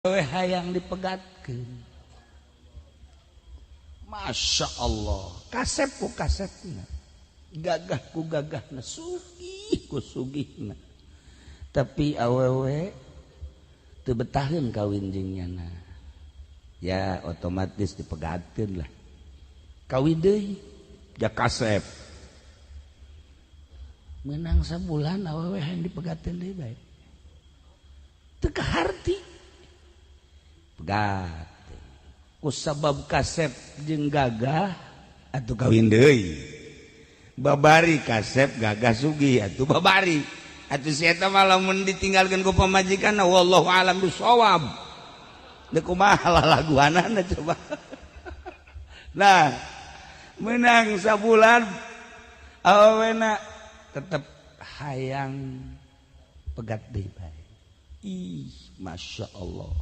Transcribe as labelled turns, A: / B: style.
A: Hayang dipegatkeun. Masya Allah, kasep ku kasepna, gagah ku gagahna, sugih ku sugihna, tapi awewe teu betaheun kawin jeung nyana. Ya otomatis dipegatkeun lah. Kawin deui, ja kasep, menang sabulan, awewe hayang dipegatkeun deui bae. Teu kaharti, pegat ku sabab kasep jeung gagah atuh kawin deui. Babari kasep, gagah, sugih atuh babari atuh si eta mah lamun ditinggalkeun ku pamajikan, wallahu alam bisawab. Deuk kumaha lalaguanana coba? Nah, menang sabulan, awena tetep hayang pegat deui bae. Ih, masya Allah.